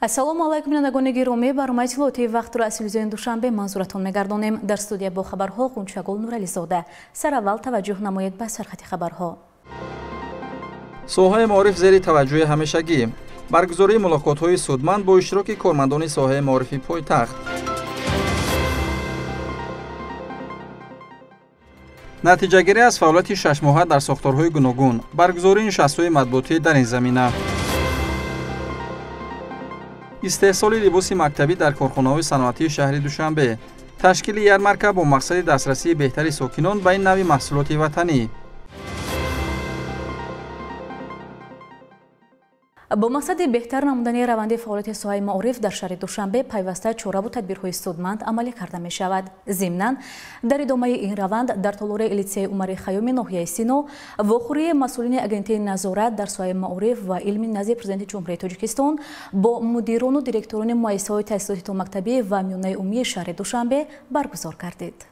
Ассалому алайкум, бинандагони гиромӣ. Барномаи иттилоотии вақтро аз телевизиони Душанбе манзуратон мегардонем. Дар студия бо хабарҳо Ғунчагул Нурализода. Сараввал таваҷҷӯҳ намоед ба сархати хабарҳо. Соҳаи маориф зери таваҷҷӯҳи ҳамешагӣ. Баргузории мулоқотҳои судманд бо иштироки кормандони соҳаи маорифи пойтахт. Натиҷагирӣ аз фаъолияти шашмоҳа дар сохторҳои гуногун. Баргузории нишастҳои матбуотӣ дар ин замина. Истеҳсоли либоси мактабӣ дар корхонаҳои саноатии шаҳри Душанбе. Ташкили ярмарка бо мақсади дастрасии беҳтари сокинон ба ин нави маҳсулоти ватанӣ. Бо мақсади беҳтар намудани раванди фаъолияти соҳаи маориф дар шаҳри Душанбе пайваста чораву тадбирҳои судманд амалӣ карда мешавад. Зимнан, дар идомаи ин раванд дар толори литсеи Умари Хайёми ноҳияи Сино вохӯрии масъулини Агентии назорат дар соҳаи маориф ва илми назди Президенти Ҷумҳурии Тоҷикистон бо мудирону директорони муассисаҳои таҳсилоти томактабӣ ва миёнаи умумии шаҳри Душанбе баргузор гардид.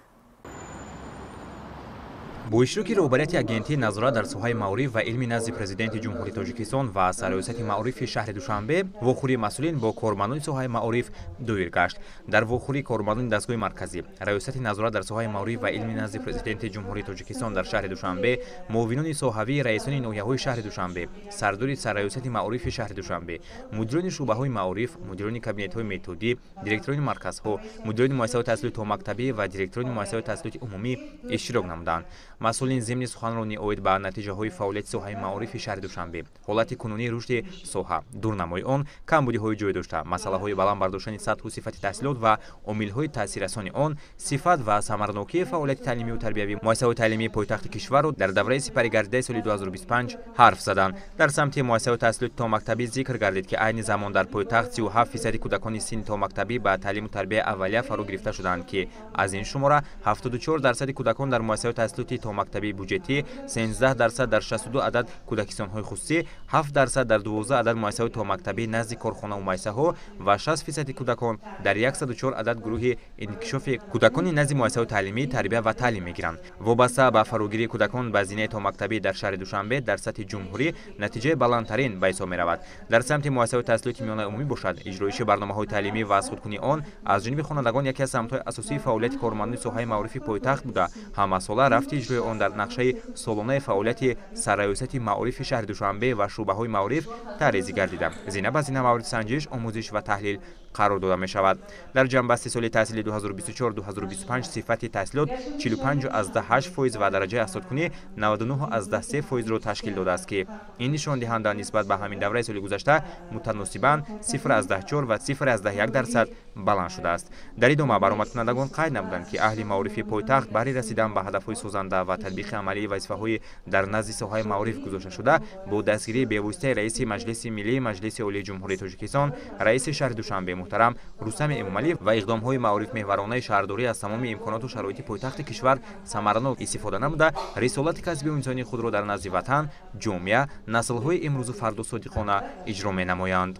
Бо иштироки роҳбарияти Агентии назорат дар соҳаи маориф ва илми назди Президенти Ҷумҳурии Тоҷикистон ва Сарраёсати маорифи шаҳри Душанбе вохӯрии масъулин бо кормандони соҳаи маориф доир гашт. Дар вохӯрии кормандони дастгоҳи марказӣ, Раёсати назорат дар соҳаи маориф ва илми назди Президенти Ҷумҳурии Тоҷикистон дар шаҳри Душанбе, муовинони соҳавии раисони ноҳияҳои шаҳри Душанбе, сардори Сарраёсати маорифи шаҳри Душанбе, мудирони шӯъбаҳои маориф, мудирони кабинетҳои методӣ, директорони марказҳо, мудирони муассисаҳои таҳсилоти томактабӣ ва директорони муассисаҳои таҳсилоти умумӣ иштирок намуданд. Масъулин зимни суханронӣ оид ба натиҷаҳои фаъолияти соҳаи маорифи шаҳри Душанбе, ҳолати кунунии рушди соҳа, дурнамои он, камбудиҳои ҷой дошта, масъалаҳои баланд бардоштани сатҳу сифати таҳсилот ва омилҳои таъсиррасони он, сифат ва самаранокии фаъолияти таълимию тарбиявии муассисаҳои таълимии пойтахти кишварро дар давраи сипаригардидаи соли 2025 ҳарф заданд. Дар самти муассисаҳои таҳсилоти томактабӣ зикр гардид, ки айни замон дар пойтахт 37% кӯдакони синни томактабӣ ба таълиму тарбияи аввалия фаро гирифта шудаанд, ки аз ин шумора 74% кӯдакон дар муассисаҳои таҳсилоти томактабии буҷетӣ, 13% дар 62 адад кӯдакистонҳои хусусӣ, 7% дар 12 адад муассисаҳои томактабӣ назди корхонаву муассисаҳо ва 6% кӯдакон дар 104 адад гурӯҳи инкишофи кӯдакони назди муассисаҳои таълимӣ тарбия ва таълим мегиранд. Вобаста ба фарогирии кӯдакон ба зинаи томактабӣ дар шаҳри Душанбе дар сатҳи ҷумҳурӣ натиҷаи баландтарин ба ҳисоб меравад. Дар самти муассисаҳои таҳсилоти миёнаи умумӣ бошад, иҷроиши барномаҳои таълимӣ ва азхудкунии он аз ҷониби хонандагон яке аз самтҳои асосии фаъолияти кормандони соҳаи маорифи пойтахт буда, ҳамасола рафти иҷрои он дар нақшаи солонаи фаъолияти Сарраёсати маорифи шаҳри Душанбе ва шӯъбаҳои маориф таъризӣ гардида, зина ба зина мавриди санҷиш, омӯзиш ва таҳлил қарор дода мешавад. Дар ҷамъбасти соли таҳсили 2024-2025 сифати таҳсилот 45,8% ва дараҷаи аҳсодкунӣ 99,3%-ро ташкил додааст, ки ин нишондиҳанда нисбат ба ҳамин давраи соли гузашта мутаносибан 0,4 ва 0,1% баланд шудааст. Дар идома баромадкунандагон қайд намуданд, ки аҳли маорифи пойтахт баҳри расидан ба ҳадафҳои созанда ва татбиқи амалии вазифаҳои дар назди соҳаи маориф гузошташуда бо дастгирии бевоситаи раиси Маҷлиси Миллии Маҷлиси Олии Ҷумҳурии Тоҷикистон, раиси шаҳри Душанбе муҳтарам Рустами Эмомалиев ва иқдомҳои маорифмеҳваронаи шаҳрдорӣ аз тамоми имконоту шароити пойтахти кишвар самаранок истифода намуда, рисолати касбию инсонии худро дар назди ватан, ҷомеа, наслҳои имрӯзу фарду содиқона иҷро менамоянд.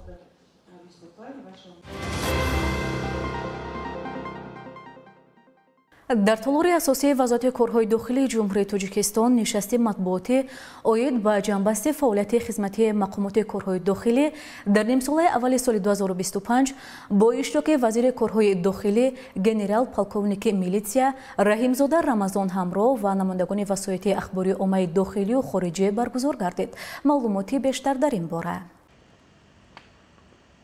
Дар толори асосии Вазорати корҳои дохилии Ҷумҳурии Тоҷикистон нишасти матбуотӣ оид ба ҷамъбасти фаъолияти хизмати мақомоти корҳои дохилӣ дар нимсолаи аввали соли 2025 бо иштироки вазири корҳои дохилӣ генерал-полковники милитсия Раҳимзода Рамазон ҳамроҳ ва намояндагони васоити ахбори оммаи дохилию хориҷӣ баргузор гардид. Маълумоти бештар дар ин бора.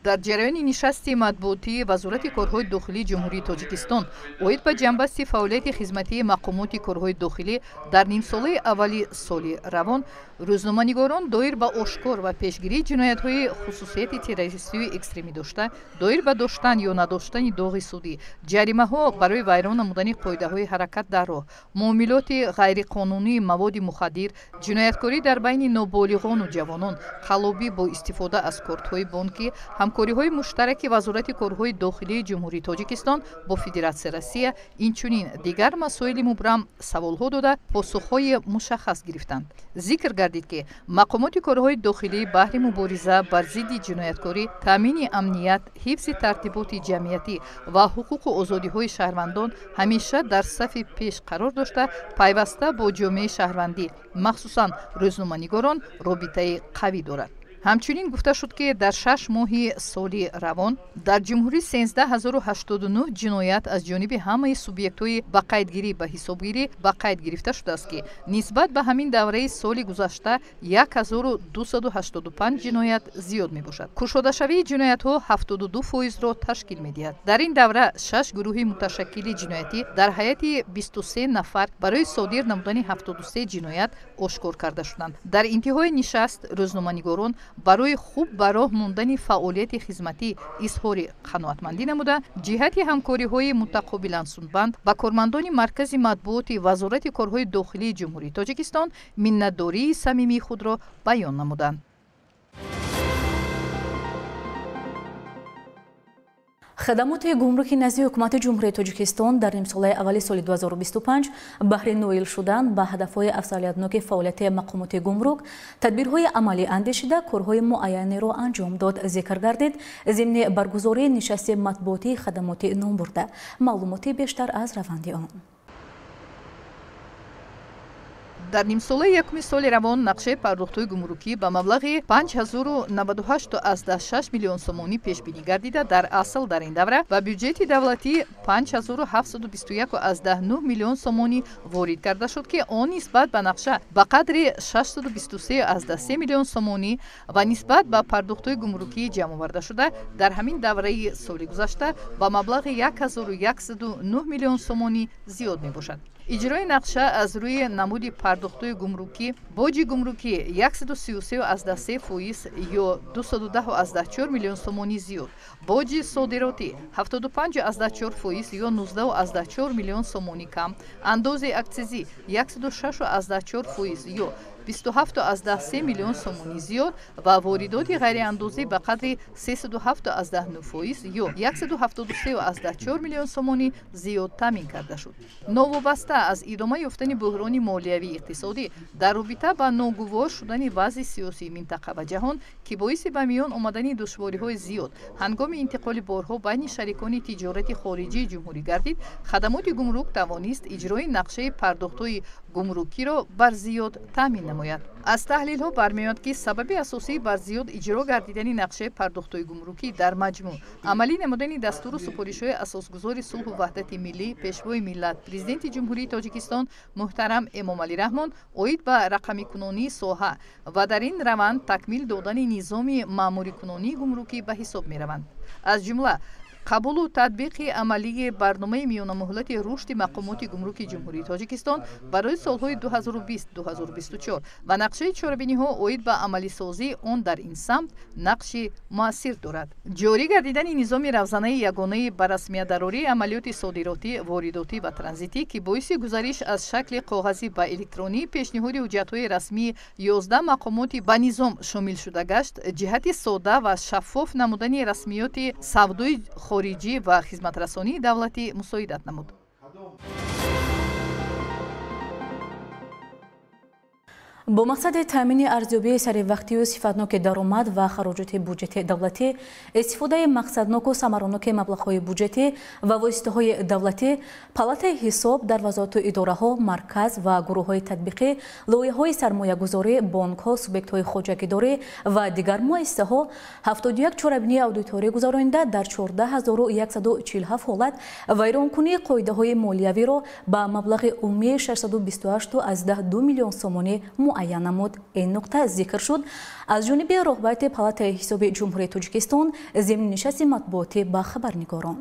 Дар ҷараёни нишасти матбуотии Вазорати корҳои дохилии Ҷумҳурии Тоҷикистон оид ба ҷамъбасти фаъолияти хизматии мақомоти корҳои дохилӣ дар нимсолаи аввали соли равон рӯзноманигорон доир ба ошкор ва пешгирии ҷиноятҳои хусусияти террористию экстремӣ дошта, доир ба доштан ё надоштани доғи судӣ, ҷаримаҳо барои вайрон намудани қоидаҳои ҳаракат дар роҳ, муомилоти ғайриқонунии маводи мухаддир, ҷинояткорӣ дар байни ноболиғону ҷавонон, қаллобӣ бо истифода аз кортҳои бонкӣ, ҳамкориҳои муштараки Вазорати корҳои дохилии Ҷумҳурии Тоҷикистон бо Федератсияи Россия, инчунин дигар масоили мубрам саволҳо дода, посухҳои мушаххас гирифтанд. Зикр гардид, ки мақомоти корҳои дохилӣ баҳри мубориза бар зидди ҷинояткорӣ, таъмини амният, ҳифзи тартиботи ҷамъиятӣ ва ҳуқуқу озодиҳои шаҳрвандон ҳамеша дар сафи пеш қарор дошта, пайваста бо ҷомеаи шаҳрвандӣ, махсусан рӯзноманигорон, робитаи қавӣ дорад. Ҳамчунин гуфта шуд, ки дар 6 моҳи соли равон дар ҷумҳурӣ 13089 ҷиноят аз ҷониби ҳамаи субъектҳои ба қайдгирӣ ба ҳисобгирӣ ба қайд гирифта шудааст, ки нисбат ба ҳамин давраи соли гузашта 1285 ҷиноят зиёд мебошад. Кушодашавии ҷиноятҳо 72%-ро ташкил медиҳад. Дар ин давра 6 гурӯҳи муташаккили ҷиноятӣ дар ҳайати 23 нафар барои содир намудани 73 ҷиноят ошкор карда шуданд. Дар интиҳои нишаст рӯзноманигорон барои хуб ба роҳ мондани фаъолияти хизматӣ изҳори қаноатмандӣ намуда, ҷиҳати ҳамкориҳои мутақобилан судманд ба кормандони Маркази матбуоти Вазорати корҳои дохилии Ҷумҳурии Тоҷикистон миннатдории самимии худро баён намуданд. Хадамоти гумруки назди ҳукумати Ҷумҳурии Тоҷикистон дар нимсолаи аввали соли 2025 баҳри ноил шудан ба ҳадафҳои афзалиятноки фаъолияти мақомоти гумрук тадбирҳои амалӣ андешида корҳои муайянеро анҷом дод, зикр гардид зимни баргузории нишасти матбуотии хадамоти номбурда. Маълумоти бештар аз раванди он. Дар нимсолаи якуми соли равон нақшаи пардохтҳои гумрукӣ ба маблағи 5098,6 миллион сомонӣ пешбинӣ гардида, дар асл дар ин давра ба бюҷети давлатӣ 5721,9 миллион сомонӣ ворид карда шуд, ки он нисбат ба нақша ба қадри 623,3 миллион сомонӣ ва нисбат ба пардохтҳои гумрукӣ ҷамъовардашуда дар ҳамин давраи соли гузашта ба маблағи 1109 миллион сомонӣ зиёд мебошад. Иҷрои нақша аз рӯи намуди пардохтҳои гумрукӣ боҷи гумрукӣ 133,3% ё 210,4 миллион сомонӣ зиёд, боҷи содиротӣ 75,4% ё 19,4 миллион сомонӣ кам, андози акцизӣ 106,4% ё 27,3 миллион сомонӣ зиёд ва воридоти ғайриандозӣ ба қадри 307,9% ё 173,4 миллион сомонӣ зиёд таъмин карда шуд. Новобаста аз идома ёфтани буҳрони молиявии иқтисодӣ дар робита ба ногувор шудани вазъи сиёсии минтақа ва ҷаҳон, ки боиси ба миён омадани душвориҳои зиёд ҳангоми интиқоли борҳо байни шарикони тиҷорати хориҷии ҷумҳурӣ гардид, хадамоти гумрук тавонист иҷрои нақшаи пардохтҳои гумрукиро бар зиёд таъмин намояд. Аз таҳлилҳо бармеояд, ки сабаби асосии бар зиёд иҷро гардидани нақшаи пардохтҳои гумрукӣ дар маҷмӯъ амалӣ намудани дастуру супоришҳои асосгузори сулҳу ваҳдати миллӣ, пешвои миллат, Президенти Ҷумҳурии Тоҷикистон муҳтарам Эмомалӣ Раҳмон оид ба рақамикунонии соҳа ва дар ин раванд такмил додани низоми маъмурикунонии гумрукӣ ба ҳисоб мераванд. Аз ҷумла қабулу татбиқи амалии барномаи миёнамуҳлати рушди мақомоти гумруки Ҷумҳурии Тоҷикистон барои солҳои 2020-2024 ва нақшаи чорабиниҳо оид ба амалисозии он дар ин самт нақши муассир дорад. Ҷорӣ гардидани низоми равзанаи ягонаи ба расмиятдарории амалиёти содиротӣ, воридотӣ ва транзитӣ, ки боиси гузариш аз шакли коғазӣ ба электронӣ пешниҳоди ҳуҷҷатҳои расмии 11 мақомоти ба низом шомил шуда гашт, ҷиҳати сода ва шаффоф намудани расмиёти савдои хориҷӣ ва хизматрасонии давлатӣ мусоидат намуд. Бо мақсади таъмини арзёбии саривақтию сифатноки даромад ва хароҷоти буҷети давлатӣ, истифодаи мақсадноку самароноки маблағҳои буҷетӣ ва воситаҳои давлатӣ, Палатаи ҳисоб дар вазорату идораҳо, марказ ва гурӯҳҳои татбиқӣ, лоиҳаҳои сармоягузорӣ, бонкҳо, субъектҳои хоҷагидорӣ ва дигар муассисаҳо 71 чорабинии аудиторӣ гузаронида дар 14147 ҳолат вайронкунии қоидаҳои молиявиро ба маблағи умумии 628,2 миллион сомонӣ муайян намуд. Ин нуқта зикр шуд аз ҷониби роҳбарияти Палатаи ҳисоби Ҷумҳурии Тоҷикистон зимни нишасти матбуотӣ ба хабарнигорон.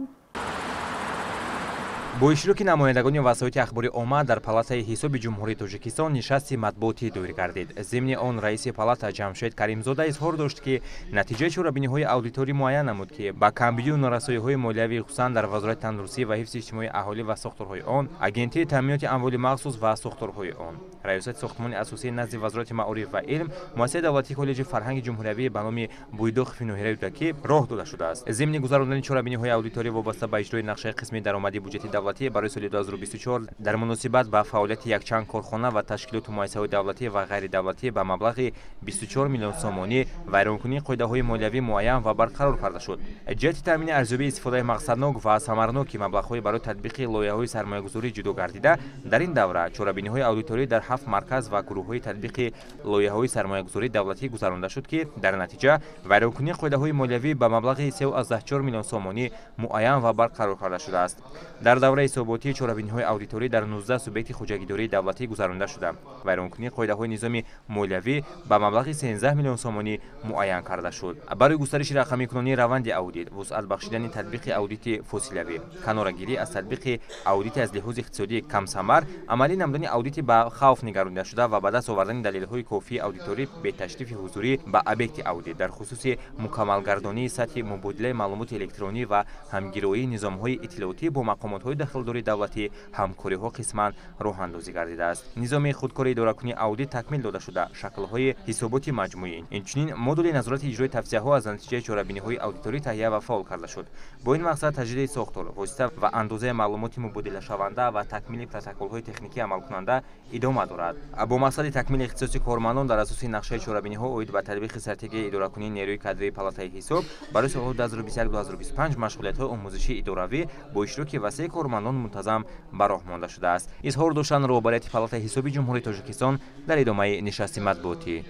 Бо иштироки намояндагони васоити ахбори омма дар Палатаи ҳисоби Ҷумҳурии Тоҷикистон нишасти матбуотӣ доир гардид. Зимни он раиси палата Ҷамшед Каримзода изҳор дошт, ки натиҷаи чорабиниҳои аудиторӣ муайян намуд, ки ба камбудию норасоиҳои молиявӣ, хусусан дар Вазорати тандурустӣ ва ҳифзи иҷтимоии аҳолӣ ва сохторҳои он, Агентии таъминоти амволи махсус ва сохторҳои он, Раёсати сохтмони асосии назди Вазорати маориф ва илм, муассисаи давлатии коллеҷи фарҳанги ҷумҳуриявӣ ба номи Буйдохови ноҳияи Рӯдакӣ роҳ дода шудааст. Зимни гузарондани чорабиниҳои аудиторӣ вобаста ба иҷрои нақшаи қисми даромади буҷети давлатӣ давлатӣ барои соли 2024 дар муносибат ба фаъолияти якчанд корхона ва ташкилоту муассисаҳои давлатӣ ва ғайридавлатӣ ба маблағи 24 миллион сомонӣ вайронкунии қоидаҳои молиявӣ муайян ва барқарор карда шуд. Ҷиҳати таъмини арзёбии истифодаи мақсаднок ва самарноки маблағҳои барои татбиқи лоиҳаҳои сармоягузорӣ ҷудо гардида, дар ин давра чорабиниҳои аудиторӣ дар 7 марказ ва гурӯҳҳои татбиқи лоиҳаҳои сармоягузории давлатӣ гузаронда шуд, ки дар натиҷа вайронкунии қоидаҳои молиявӣ ба маблағи 3,4 миллион сомонӣ муайян ва барқарор карда шудааст. Дар давраи ҳисоботӣ чорабиниҳои аудиторӣ дар 19 субъекти хоҷагидории давлатӣ гузаронда шуда, вайронкунии қоидаҳои низоми молиявӣ ба маблағи 13 миллион сомонӣ муайян карда шуд. Барои густариши рақамикунонии раванди аудит, вусъат бахшидани татбиқи аудити фосилавӣ, канорагирӣ аз татбиқи аудити аз лиҳози иқтисодии камсамар, амалӣ намудани аудити ба хавф нигарондашуда ва ба даст овардани далелҳои кофии аудиторӣ беташрифи ҳузурӣ ба объекти аудит дар хусуси мукаммалгардонии сатҳи мубодилаи маълумоти электронӣ ва ҳамгироии низомҳои иттилоотӣ бо мақомотҳои дахлдори давлатӣ ҳамкориҳо қисман роҳандозӣ гардидааст. Низоми худкори идоракунии аудит такмил дода шуда, шаклҳои ҳисоботи маҷмӯӣ, инчунин модули назорати иҷрои тавсияҳо аз натиҷаи чорабиниҳои аудиторӣ таҳия ва фаъол карда шуд. Бо ин мақсад таҷдиди сохтор, восита ва андозаи маълумоти мубодилашаванда ва такмили протоколҳои техникӣ амалкунанда идома дорад. Бо мақсади такмили ихтисоси кормандон дар асоси нақшаи чорабиниҳо оид ба татбиқи стратегияи идоракунии нерӯи кадрии палатаи ҳисоб барои солҳои 2021-2025 машғулиятҳои омӯзишии идоравӣ бо иштироки васеи кормандон мунтазам ба роҳ монда шудааст. Изҳор доштанд роҳбарияти палатаи ҳисоби Ҷумҳурии Тоҷикистон дар идомаи нишасти матбуотӣ.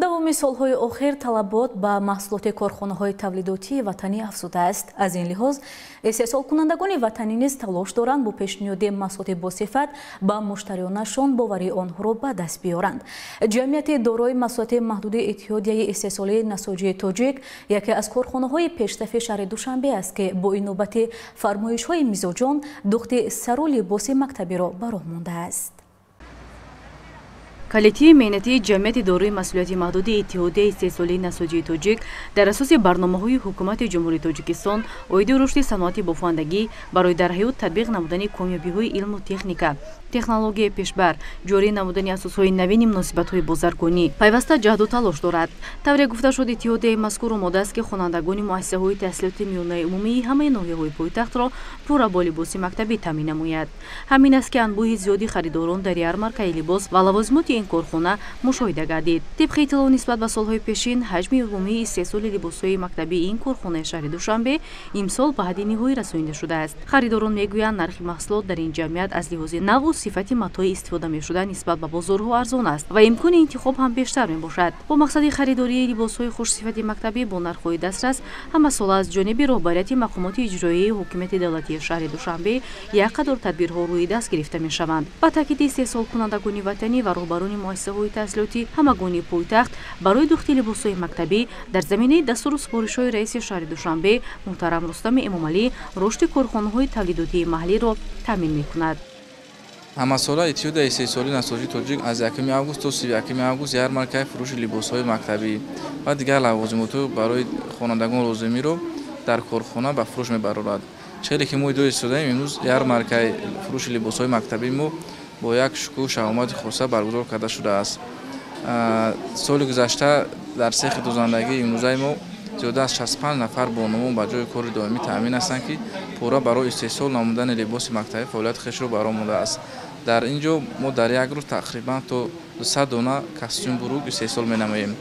Давоми солҳои охир талабот ба маҳсулоти корхонаҳои тавлидотии ватанӣ афзудааст. Аз ин лиҳоз истеҳсолкунандагони ватанӣ низ талош доранд бо пешниҳоди маҳсулоти босифат ба муштариёнашон боварии онҳоро ба даст биёранд. Ҷамъияти дорои маҳсулоти маҳдуди Иттиҳодияи истеҳсолии насоҷии тоҷик яке аз корхонаҳои пешсафи шаҳри Душанбе аст, ки бо ин навбати фармоишҳои мизоҷон духти сару либоси мактабиро ба роҳ мондааст. Коллективи меҳнатии ҷамъияти дорои масъулияти маҳдуди Иттиҳодияи истеҳсолии насоҷии тоҷик дар асоси барномаҳои ҳукумати Ҷумҳурии Тоҷикистон оиди рушди саноати бофандагӣ барои дар ҳаёт татбиқ намудани комёбиҳои илму техника, технологияи пешбар, ҷорӣ намудани асосҳои навини муносибатҳои бозаргонӣ пайваста ҷаҳду талош дорад. Тавре гуфта шуд, иттиҳодияи мазкур омодааст, ки хонандагони муассисаҳои таҳсилоти миёнаи умумии ҳамаи ноҳияҳои пойтахтро пурра бо либоси мактабӣ таъмин намояд. Ҳамин аст, ки анбӯҳи зиёди харидорон дар ярмаркаи либос ва лавозимоти ин корхона мушоҳида гардид. Тибқи иттилоъ, нисбат ба солҳои пешин ҳаҷми умумии истеҳсоли либосҳои мактабии ин корхонаи шаҳри Душанбе имсол ба ҳадди ниҳоӣ расонида шудааст. Харидорон мегӯянд, нархи маҳсулот дар ин ҷамъият аз лиҳози навъу сифати матои истифода мешуда нисбат ба бозорҳо арзон аст ва имкони интихоб ҳам бештар мебошад. Бо мақсади харидории либосҳои хушсифати мактабӣ бо нархҳои дастрас ҳамасола аз ҷониби роҳбарияти мақомоти иҷроияи ҳукумати давлатии шаҳри Душанбе як қатор тадбирҳо рӯи даст гирифта мешаванд. Ба таъкиди истеҳсолкунандагони ватанӣ ва роҳбарони муассисаҳои таҳсилоти ҳамагонии пойтахт барои духти либосҳои мактабӣ дар заминаи дастуру супоришҳои раиси шаҳри Душанбе муҳтарам Рустами Эмомалӣ рушди корхонаҳои тавлидотии маҳаллиро таъмин мекунад. Ҳамасола Иттиҳодияи истеҳсолии насоҷии тоҷик аз 1 август то 31 август ярмаркаи фурӯши либосҳои мактабӣ ва дигар лавозимотҳо барои хонандагон лозимиро дар корхона ба фурӯш мебарорад. Чизе ки мо идоа истодаем, имрӯз ярмаркаи фурӯши либосҳои мактабии мо бо як шукӯҳу шаҳомати хоса баргузор карда шудааст. Соли гузашта дар сехи дӯзандагии имрӯзаи мо зиёда аз 65 нафар бонувон ба ҷои кори доимӣ таъмин ҳастанд, ки пурра барои истеҳсол намудани либоси мактабӣ фаъолияти хешро ба роҳ мондааст. Дар ин ҷо мо дар як рӯз тақрибан то 200 дона костюм бурук истеҳсол менамоем.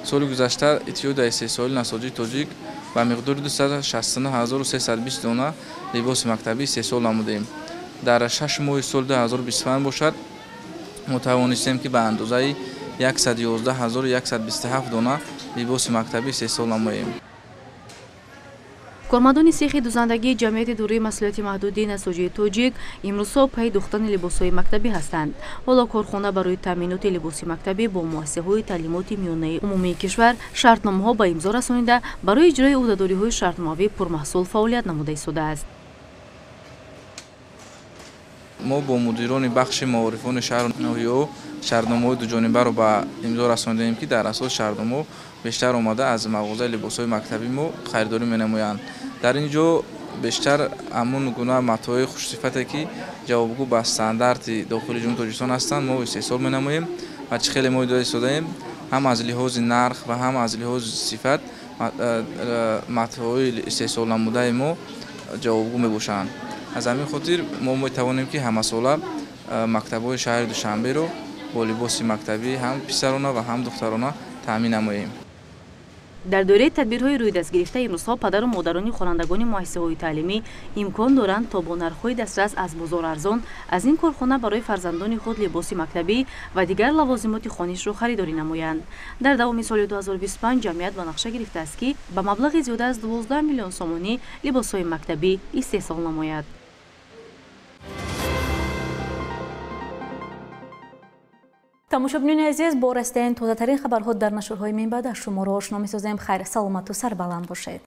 Соли гузашта Иттиҳодияи истеҳсолии насоҷии тоҷик ба миқдори 269320 дона либоси мактабӣ истеҳсол намудем. Дар 6 моҳи соли 2025 бошад, мо тавонистем, ки ба андозаи 111127 дона либоси мактабӣ истеҳсол намоем. Кормандони сехи дӯзандагии ҷамъияти дорои масъулияти маҳдуди насоҷии тоҷик имрӯзҳо пайи духтани либосҳои мактабӣ ҳастанд. Ҳоло корхона барои таъминоти либоси мактабӣ бо муассисаҳои таълимоти миёнаи умумии кишвар шартномаҳо ба имзо расонида, барои иҷрои ӯҳдадориҳои шартномавӣ пурмаҳсул фаъолият намуда истодааст. Мо бо мудирони бахши маорифони шаҳру ноҳияҳо шартномаҳои дуҷонибаро ба имзо расонидаем, ки дар асоси шартномаҳо бештар омада аз мағозаи либосҳои мактабии мо харидорӣ менамоянд. Дар ин ҷо бештар ҳамон гуна матои хушсифате, ки ҷавобгӯ ба стандарти дохили Ҷумҳурии Тоҷикистон ҳастанд, мо истеҳсол менамоем ва чӣ хеле мо идоа истодаем, ҳам аз лиҳози нарх ва ҳам аз лиҳози сифат матоъҳои истеҳсолнамудаи мо ҷавобгӯ мебошанд. Аз ҳамин хотир мо метавонем, ки ҳамасола мактабҳои шаҳри Душанберо бо либоси мактабӣ ҳам писарона ва ҳам духтарона таъмин намоем. Дар доираи тадбирҳои рӯйдастгирифта имрӯзҳо падару модарони хонандагони муассисаҳои таълимӣ имкон доранд, то бо нархҳои дастрас аз бозор арзон аз ин корхона барои фарзандони худ либоси мактабӣ ва дигар лавозимоти хонишро харидорӣ намоянд. Дар давоми соли 2025 ҷамъият ба нақша гирифтааст, ки ба маблағи зиёда аз 12 миллион сомонӣ либосҳои мактабӣ истеҳсол намояд. Тамошобинони азиз, бо расидаи тозатарин хабарҳо дар нашрҳои минбаъда шуморо ошно месозем. Хайр, саломату сарбаланд бошед.